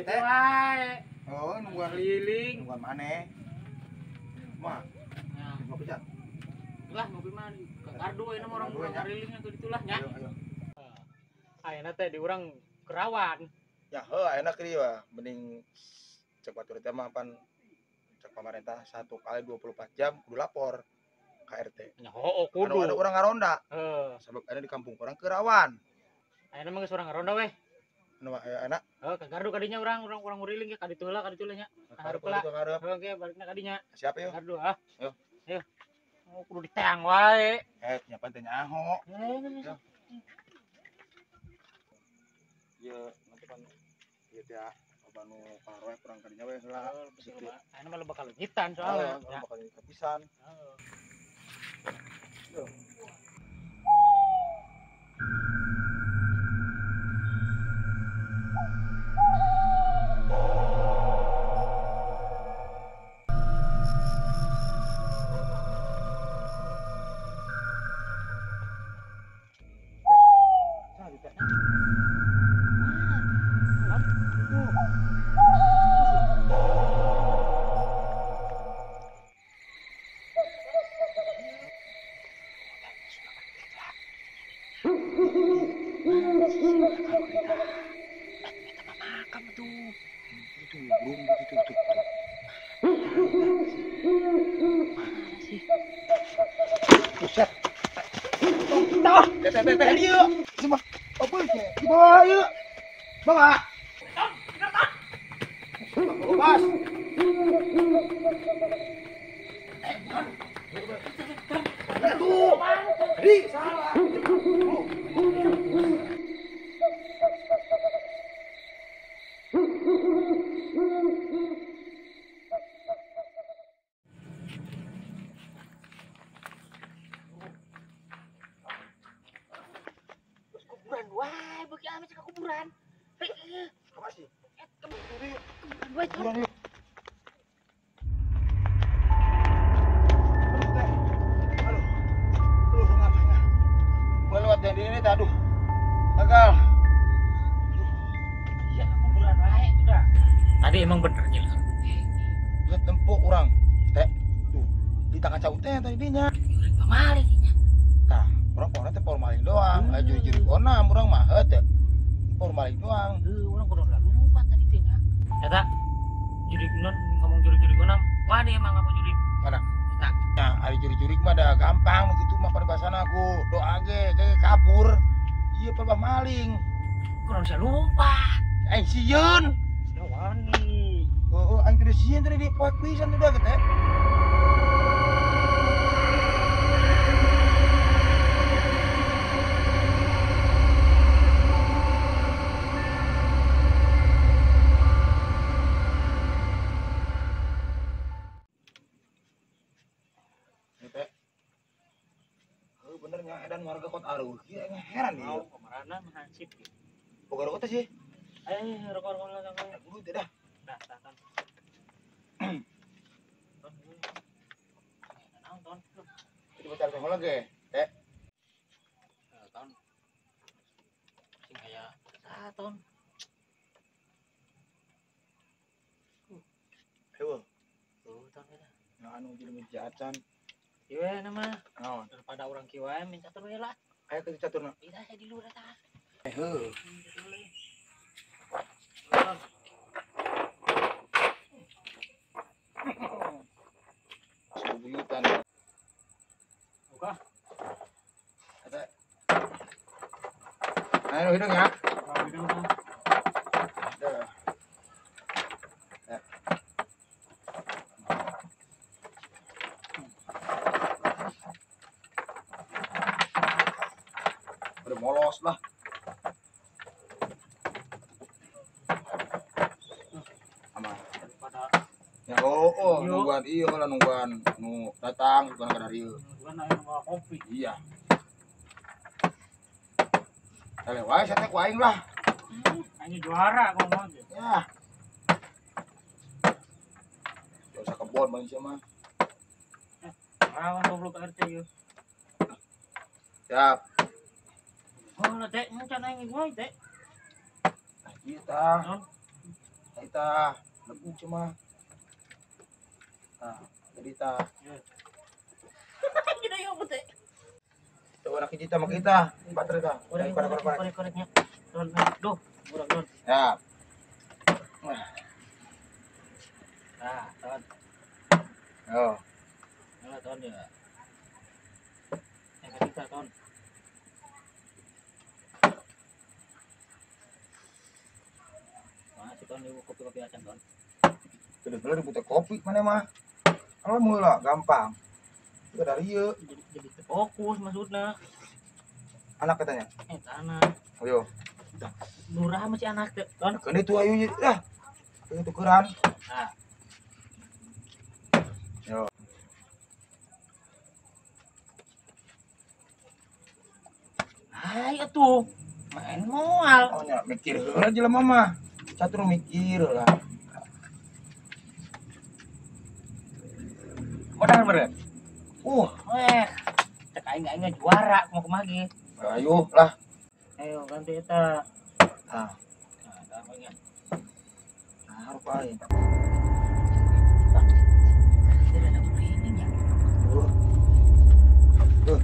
Teh. Oh, nungguan keliling. Nungguan mana? Mah. Ngopi cat. Lah, ngopi mah gardu ayeuna mah orang keliling atuh ditulah nya. Ayo, ayo. Ayeuna teh di urang kerawan. Ya heuh ayeuna keur ieu mending cek batur teh mah pan cek pamarentah 1 kali 24 jam kudu lapor ka RT. Nya heuh kudu. Anu urang ngaronda. Heeh. Sabab ayeuna di kampung urang kerawan. Ayeuna mah geus urang ngaronda weh. Anu ayeuna. Heuh ka gardu kadinya urang urang nguriling ge ka ditu heula ka ditu nya. Ka hareup lah. Heuh ge balikna kadinya. Siap yeuh. Gardu ah. Yo. Ayo. Oh, kudu diteang wae. Nya pan teh nyaho. Ieu nanti pan ieu teh loba nu karoe kurang kadinya we heula. Ayeuna mah loba kaleungitan soalnya. Heeh, bakal pisan. Heeh. Yo. Buset. Tah, teh ieu. Cuma apa ieu? Di bawah ieu. Bawa. Bas. Tuh. Di salah. Kuburan wae beuki ame cek kuburan. Heuh. Apa sih? Kuburan wae. Kuburan yuk. Aduh. Aduh, ngapanya? Gua lewat dari ini teh aduh. Gagal. Iya, kuburan wae itu dah. Tadi emang bener nya. Lihat tempuk urang. Teh. Tuh, di tangan cau teh tadi dinya. Pamali nya. Tah, urang pokona teh power maling doang. Ayo juri-juri onam urang mah heuh teh. Power maling doang. Heuh, urang kudu lupa tadi teh nya. Eta jurig non ngomong jurig-jurig onam. Wah, nih emang ngomong jurig. Mana? Eta. Nah, ari jurig-jurig mah da gampang nu kitu mah paribasana ku doa ge ge kabur. Ieu palebah maling. Kurang bisa lupa. Aing sieun. Sia wani. Heuh, aing teh sieun teh di poek pisan teh da teh. Bener nya edan warga kota Aruh ieu heran ieu. Mau kamarana mah hansip. Boga rokok teh sih. Rokok lah rokok. Kudu teh dah. Dah, dah, ton. Naon ton? Itu baca teh heula ge, teh. Ton. Sing aya ton. Heueuh. Tuh ton eta. Nah anu jelema jacan. Ieu nama naon? Daripada urang kieu wae min catur we lah. Aya ke caturna. Ih, saya di luar eta. Heuh. Buyutan. Buka. Eta. Ayo hidung ya. Hidung. Dah. Ya. Udah molos lah. Aman. Ya oh, nungguan iya lah nungguan nu datang bukan ka dari ieu. Nungguan aya bawa kopi. Iya. Tale wae sia teh ku aing lah. Aing juara ngomong ge. Ya. Jauh sakebon bang sia mah. Rawan goblok RT ieu. Siap. Oh, teh, encan aing wae teh. Ieu tah. Eta, lebu cuma. Tah, jadi tah. Kita yo teh. Tuh anak kita sama kita, baterai tah. Korek korek korek koreknya. Don, duh, murah don. Siap. Nah, ton. Oh. Nah, ton ya. Yang kita ton. Masih ton ibu kopi-kopi acan ton. Sudah ribut kopi mana mah. Kalau mula gampang. Itu dari ieu. Jadi fokus maksudna. Anak katanya. Anak. Ayo. Murah masih anak teh, ton. Keun itu ayo lah. Ayo tukeran. Nah. Yo. Ayo tuh. Main moal. Oh nya mikir heula jelema mah. Catur mikir lah. Modal meureun. Cek aing aing juara mau kumaha ge. Ayo lah. Ayo ganti eta. Tah. Nah, gampangnya. Nah, rupa aing. Tidak ada ini ya. Tuh.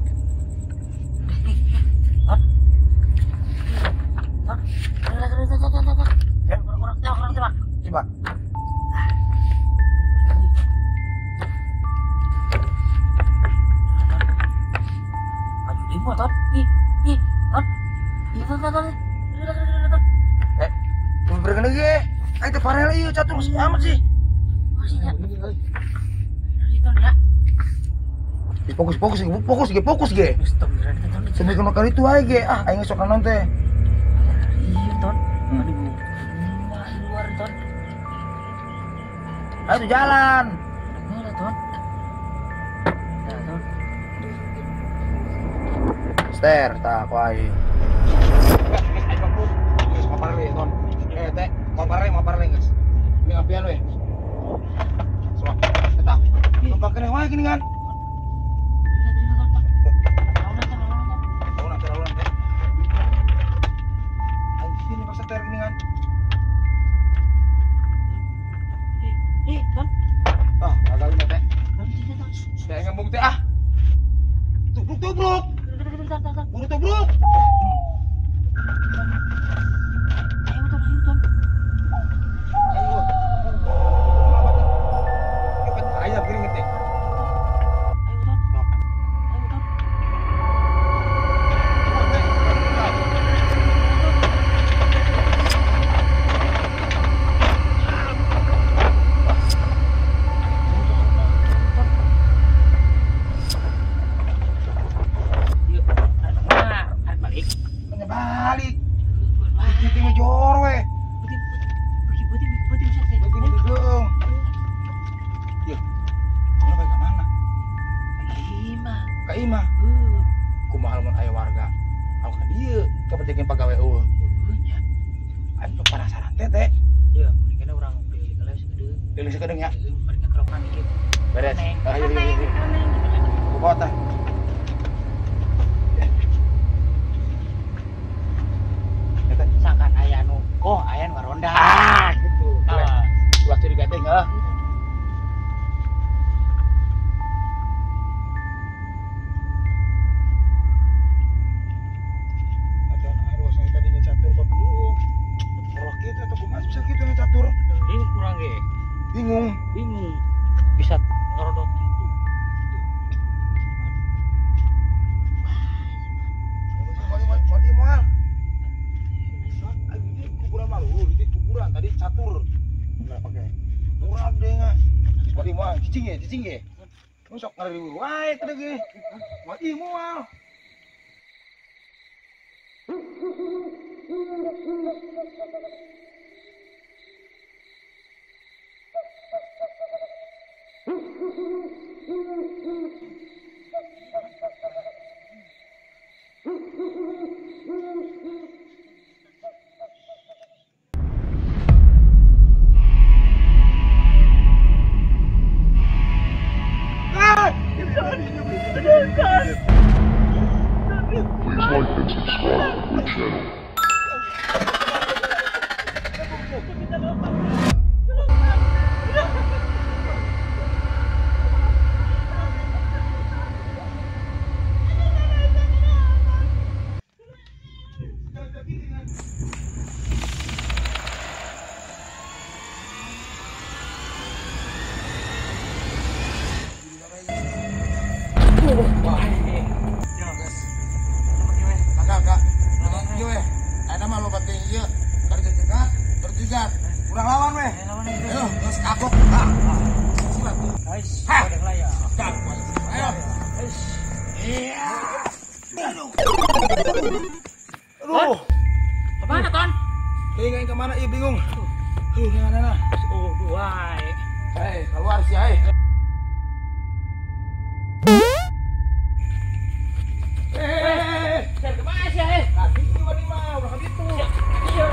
Coba. Aduh, di motor. Ih, ih, ton. Ih, ton, ton. Bergene ge. Aing teh parel ieu catur amat sih. Fokus fokus fokus ge fokus ge. Sampai kena kali itu aing ge. Ah, aing sok naon teh. Iya, ton. Aduh. Luar, ton. Ayo jalan. Mana, ton? Nah, ton. Ster tah ku aing. Geus paparle, ton. Teh, mau parle guys. Ini ngapian we. Sok, eta. Numpak kene wae gini kan. Anjing ini paksa ter gini kan. Ton. Ah, gagal ini teh. Teh ngembung teh ah. Tubruk tubruk. Buru tubruk. Balik. Kita ngejor we. Peuting. Ieu. Kamu balik ka mana? Ka imah. Ka imah. Kumaha lamun aya warga? Anu ka dieu, kaperjakeun pagawe eueuh. Heuh nya. Aing sok penasaran teh teh. Ieu mun dikena urang deulik heula sakedeung. Deulik sakedeung nya. Bari kerokan dikit. Beres. Ayo ayo. Kumaha tah? Sangkan aya nu koh aya nu ngaronda. Ah, gitu. Ulah curiga teh heuh. Ada air wasang tadi ngecatur kok dulu. Kalau kitu atau kumaha bisa kitu ngecatur. Bingung kurang ge. Bingung. Bingung. Bisa ngerodot gitu. Kuburan malu, itu kuburan tadi catur. Enggak pakai. Murah deh enggak. Moal moal cicing ya, cicing ya. Nu sok ngariweuh wae teh ge. Moal ih moal. Ah! Sigat. Kurang lawan weh. Ayo, terus kagok. Silat tuh. Guys, lah ya. Ayo. Iya. Aduh. Aduh. Kemana, Ton? Kayaknya kemana? Ih, bingung. Aduh, gimana? Oh, dua. Keluar sih, eh. Kemana sih, eh? Kasih 5, udah gitu. Iya.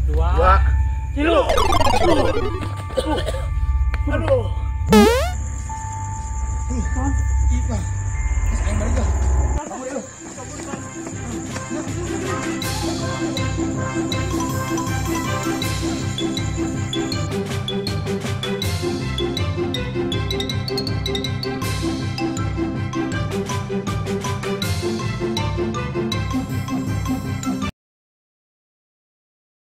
Dua, tilu.